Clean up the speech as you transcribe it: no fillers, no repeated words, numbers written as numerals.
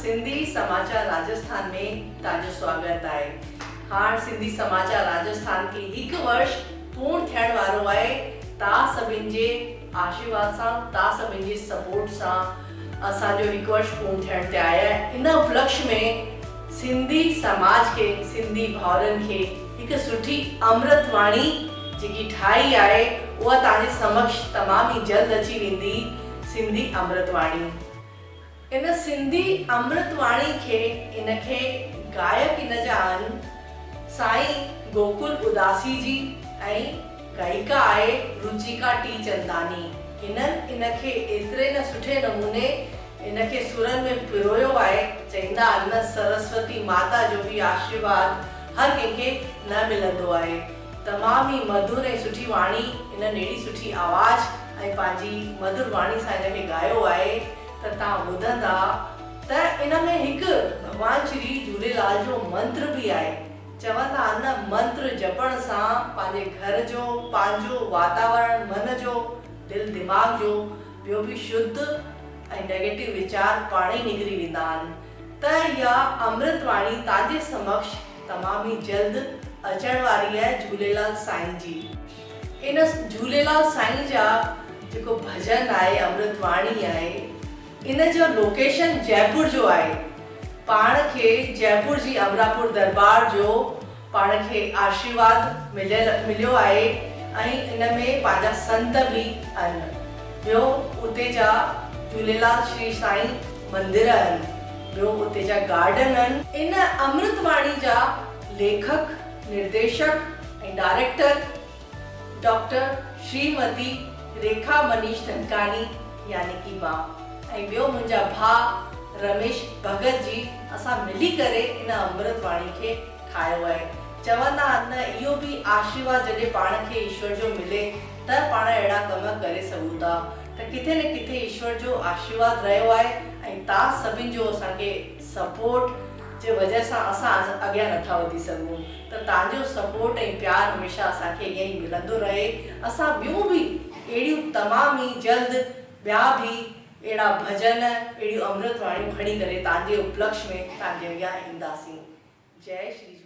سنڌي سماچار راجسٿان ۾ توهان جو سواگت آهي. هاڻ سنڌي سماچار راجسٿان کي هڪ ورش پورڻ ٿيڻ وارو آهي. توهان سڀن جي آشيرواد سان توهان سڀن جي سپورٽ سان اسان جو هڪ ورش پورڻ ٿيڻ تي آهي ان اپلڪش ۾ سنڌي سماج کي سنڌي ڀائرن کي هڪ سٺي امرت واڻي جيڪي ٺاهي آهي اها توهان جي سمڪش تمام ئي جلد اچي ويندي سنڌي امرت واڻي. ان سنڌي امرت واڻي کي ان کي گائڪ ان جا آهن سائين گوڪل اداسي جي ۽ گائيڪا آهي روچيڪا ٽي چنداني هنن ان کي ايتري نه سٺي نموني ان کي سرن ۾ پرويو آهي چئيندا آهن نه سرسوتي ماتا جو به آشيرواد هر ڪنهن کي نه ملندو آهي تمام ئي مڌر ۽ سٺي واڻي انهن اهڙي سٺي آواز ۽ پنهنجي مڌر واڻي سان ان کي ڳايو آهي ته توهان ٻڌندا ته ان ۾ هڪ ڀڳوان شري جهوليلال جو منتر به آهي. چوندا آهن نه منتر جپڻ سان پنهنجي گهر جو، پنهنجو واتاورڻ، من جو، دل دماغ جو ٻيو به شڌ ۽ نيگيٽو ويچار پاڻ ئي نڪري ويندا آهن ته اها امرت واڻي توهان جي سمڪش تمام ئي جلد اچڻ واري آهي جهوليلال سائين جي. ان جهوليلال سائين جا جيڪو ڀڄن آهي امرت واڻي آهي ان جو لوڪيشن جئپور جو آهي پاڻ کي جئپور جي امراپور دربار جو پاڻ کي آشيرواد مليل مليو آهي ۽ ان ۾ پنهنجا سنت به آهن ٻيو اتي جا جهوليلال شري سائين مندر آهن ٻيو اتي جا گارڊن آهن. ان امرت واڻي جا ليکڪ نرديشڪ ۽ ڊائريڪٽر ڊاڪٽر شريمتي ريکا منيش ڌنڪاڻي يعني ڪي مان ۽ ٻيو منهنجا ڀاء رميش ڀڳت جي اسان ملي ڪري ان امرت واڻي کي ٺاهيو آهي. چوندا آهن نه اهو به آشيرواد جڏهن پاڻ کي ايشور جو ملي ته پاڻ اهڙا ڪم ڪري سگهون ٿا ته ڪٿي نه ڪٿي ايشور جو آشيرواد رهيو آهي ۽ تان سڀن جو اسان کي سپورٽ جي وجه سان اسان اڳيان نٿا وڌي سگهون ته توهان جو سپورٽ ۽ پيار هميشه اسان کي ائين ئي ملندو رهي اسان ٻيون به اهڙيون تمام ئي جلد ٻيا به اهڙا ڀڄن اهڙيون امرت واڻيون کڻي ڪري توهان جي اپلڪش ۾ توهان جي اڳيان اينداسين جئي شري.